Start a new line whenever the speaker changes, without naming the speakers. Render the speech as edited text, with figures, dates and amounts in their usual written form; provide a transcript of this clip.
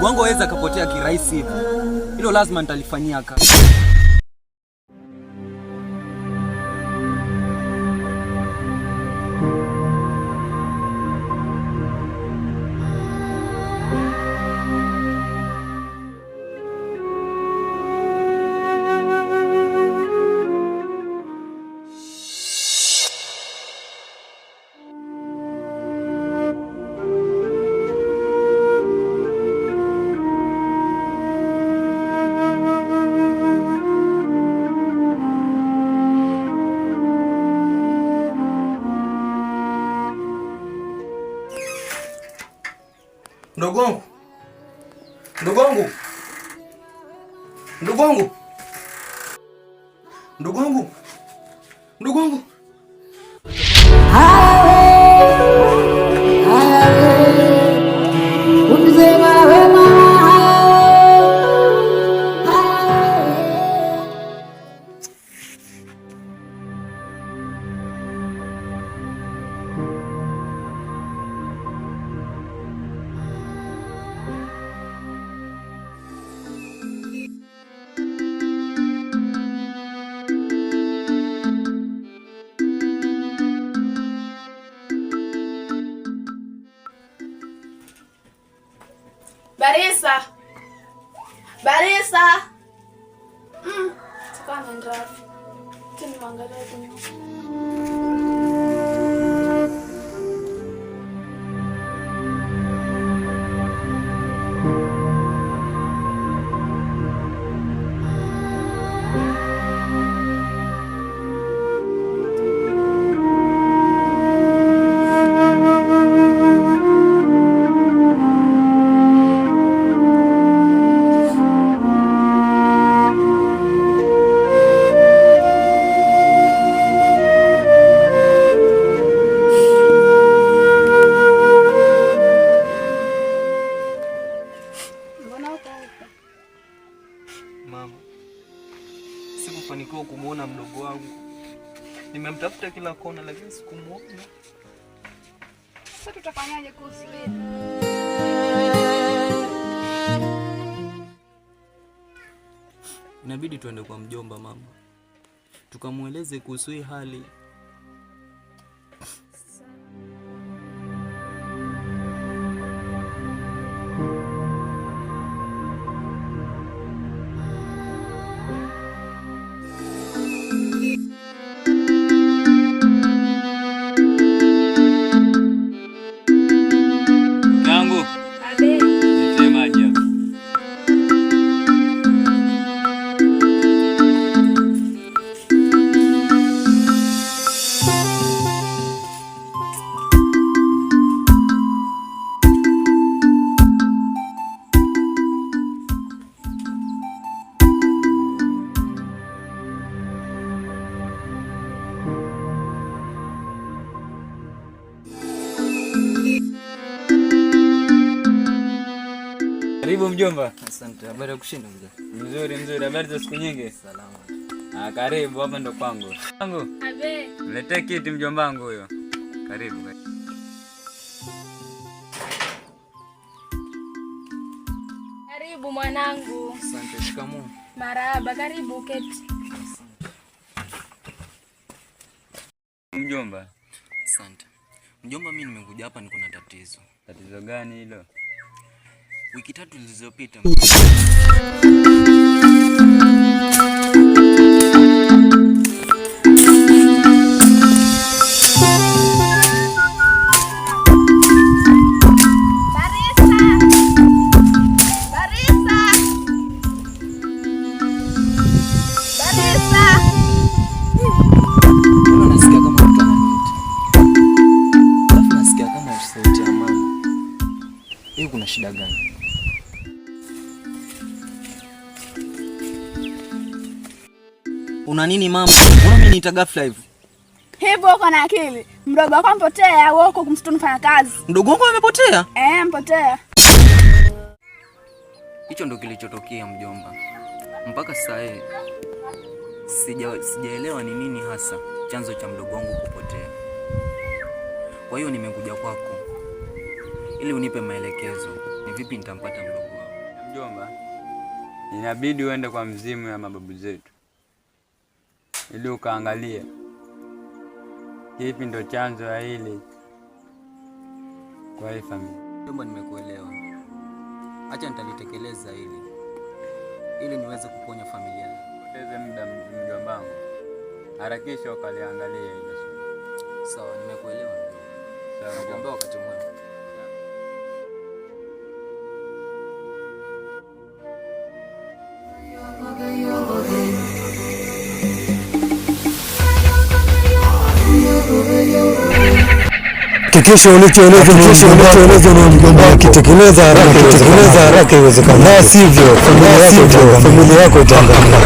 Mdogo wangu hawezi akapotea kirahisi hivyo. Hilo lazima nitalifanyia kazi. Mdogo wangu, mdogo wangu, mdogo wangu, mdogo wangu, mdogo wangu.
Barisa. Barisa. Sikuwa ameenda wapi? Tu nimwangalie huko. Mbona uko huko?
Mama, sikufanikiwa kumwona mdogo wangu. Nimemtafuta kila kona, lakini sikumwona.
Sasa tutafanyaje kuhusu hili?
Inabidi tuende kwa mjomba mama, tukamweleze kuhusu hii hali.
Yangu,
Abe.
niletee maji hapa. Karibu mjomba.
Asante. Habari ya kushinda mzee?
Mzuri mzuri, habari za siku nyingi.
Salama.
Ah, karibu hapa ndo kwangu. Kwangu.
Abe.
Mletee kiti mjomba wangu huyo. Karibu.
Karibu mwanangu.
Asante. Shikamoo.
Marahaba, karibu keti.
Mjomba,
Asante. Mjomba, mimi nimekuja hapa niko na tatizo.
tatizo gani hilo?
Wiki 3 zilizopita
Barisa. Barisa. Barisa.
Mbona nasikia kama mtu ananiita? Alafu nasikia kama sauti ya mama. Hiyo kuna shida gani? Una nini mama? Mbona mimi niita ghafla hivi?
Hivyo uko na akili? Mdogo wako mpotea, wewe uko msituni kufanya kazi.
Mdogo wangu amepotea?
Eh, mpotea.
Hicho ndo kilichotokea mjomba. Mpaka sasa hivi sijaelewa ni nini hasa chanzo cha mdogo wangu kupotea. Kwa hiyo nimekuja kwako ili unipe maelekezo ni vipi nitampata mdogo wangu.
Mjomba, inabidi uende kwa mzimu ya mababu zetu ili ukaangalie kipi ndo chanzo ya hili kwa hii familia.
Mjomba, nimekuelewa. Acha nitalitekeleza hili ili niweze kuponya familia yangu.
Poteze muda mjombangu, harakisha ukaliangalia hilo swala.
Sawa, nimekuelewa mjomba.
Sawa.
Nakuombea wakati mwema.
Hakikisha ulichoelezwa na mjomba wako kitekeleza haraka iwezekanavyo, la sivyo familia yako itaangamia.